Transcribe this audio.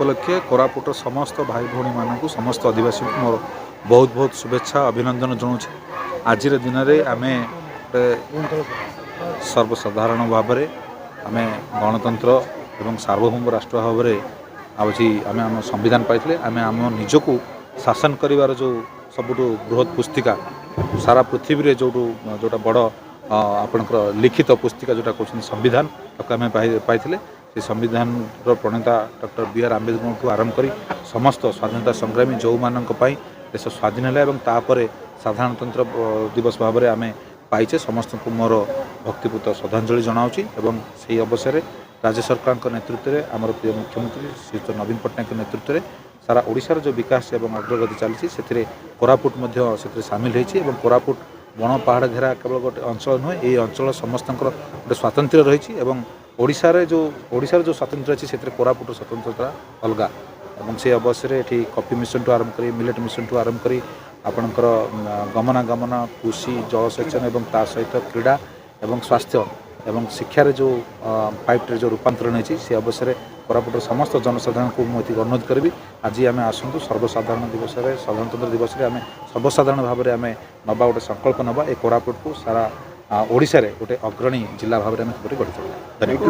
ଉପଲକ୍ଷେ କୋରାପୁଟର ସମସ୍ତ ଭାଇ ଭଉଣୀମାନଙ୍କୁ, ସମସ୍ତ ଅଧିବାସୀଙ୍କୁ ମୋର ବହୁତ ବହୁତ ଶୁଭେଚ୍ଛା, ଅଭିନନ୍ଦନ ଜଣାଉଛି। ଆଜିର ଦିନରେ ଆମେ ଗୋଟେ ସର୍ବସାଧାରଣ ଭାବରେ ଆମେ ଗଣତନ୍ତ୍ର ଏବଂ ସାର୍ବଭୌମ ରାଷ୍ଟ୍ର ଭାବରେ ଆଜି ଆମେ ଆମ ସମ୍ବିଧାନ ପାଇଥିଲେ। ଆମେ ଆମ ନିଜକୁ ଶାସନ କରିବାର ଯେଉଁ ସବୁଠୁ ବୃହତ ପୁସ୍ତିକା ସାରା ପୃଥିବୀରେ, ଯେଉଁଟା ବଡ଼ ଆପଣଙ୍କର ଲିଖିତ ପୁସ୍ତିକା ଯେଉଁଟା କହୁଛନ୍ତି ସମ୍ବିଧାନ, ତାକୁ ଆମେ ପାଇଥିଲେ। ସେ ସମ୍ବିଧାନର ପ୍ରଣେତା ଡକ୍ଟର ବି ଆର୍ ଆମ୍ବେଦକରଙ୍କଠୁ ଆରମ୍ଭ କରି ସମସ୍ତ ସ୍ୱାଧୀନତା ସଂଗ୍ରାମୀ, ଯେଉଁମାନଙ୍କ ପାଇଁ ଦେଶ ସ୍ୱାଧୀନ ହେଲା ଏବଂ ତାପରେ ସାଧାରଣତନ୍ତ୍ର ଦିବସ ଭାବରେ ଆମେ ପାଇଛେ, ସମସ୍ତଙ୍କୁ ମୋର ଭକ୍ତିପୂତ ଶ୍ରଦ୍ଧାଞ୍ଜଳି ଜଣାଉଛି। ଏବଂ ସେହି ଅବସରରେ ରାଜ୍ୟ ସରକାରଙ୍କ ନେତୃତ୍ୱରେ, ଆମର ପ୍ରିୟ ମୁଖ୍ୟମନ୍ତ୍ରୀ ଶ୍ରୀଯୁକ୍ତ ନବୀନ ପଟ୍ଟନାୟକଙ୍କ ନେତୃତ୍ୱରେ ସାରା ଓଡ଼ିଶାର ଯେଉଁ ବିକାଶ ଏବଂ ଅଗ୍ରଗତି ଚାଲିଛି, ସେଥିରେ କୋରାପୁଟ ମଧ୍ୟ ସେଥିରେ ସାମିଲ ହୋଇଛି। ଏବଂ କୋରାପୁଟ ବଣ ପାହାଡ଼ ଘେରା କେବଳ ଗୋଟେ ଅଞ୍ଚଳ ନୁହେଁ, ଏହି ଅଞ୍ଚଳ ସମସ୍ତଙ୍କର ଗୋଟେ ସ୍ୱାତନ୍ତ୍ର୍ୟ ରହିଛି। ଏବଂ ଓଡ଼ିଶାର ଯେଉଁ ସ୍ୱାତନ୍ତ୍ର୍ୟ ଅଛି, ସେଥିରେ କୋରାପୁଟର ସ୍ୱତନ୍ତ୍ରତା ଅଲଗା। ଏବଂ ସେ ଅବସରରେ ଏଠି କଫି ମିଶନଠୁ ଆରମ୍ଭ କରି, ମିଲେଟ୍ ମିଶନଠୁ ଆରମ୍ଭ କରି, ଆପଣଙ୍କର ଗମନାଗମନ, କୃଷି, ଜଳସେଚନ ଏବଂ ତା ସହିତ କ୍ରୀଡ଼ା ଏବଂ ସ୍ୱାସ୍ଥ୍ୟ ଏବଂ ଶିକ୍ଷାରେ ଯେଉଁ 5Tରେ ଯେଉଁ ରୂପାନ୍ତରଣ ହେଇଛି, ସେ ଅବସରରେ କୋରାପୁଟର ସମସ୍ତ ଜନସାଧାରଣଙ୍କୁ ମୁଁ ଏତିକି ଅନୁରୋଧ କରିବି, ଆଜି ଆମେ ଆସନ୍ତୁ ସର୍ବସାଧାରଣ ଦିବସରେ, ସାଧାରଣତନ୍ତ୍ର ଦିବସରେ ଆମେ ସର୍ବସାଧାରଣ ଭାବରେ ଆମେ ନେବା ଗୋଟେ ସଂକଳ୍ପ ନେବା, ଏ କୋରାପୁଟକୁ ସାରା ଓଡ଼ିଶାରେ ଗୋଟେ ଅଗ୍ରଣୀ ଜିଲ୍ଲା ଭାବରେ ଆମେ କିପରି ଗଢ଼ି ତୋଳିବା। ଧନ୍ୟବାଦ।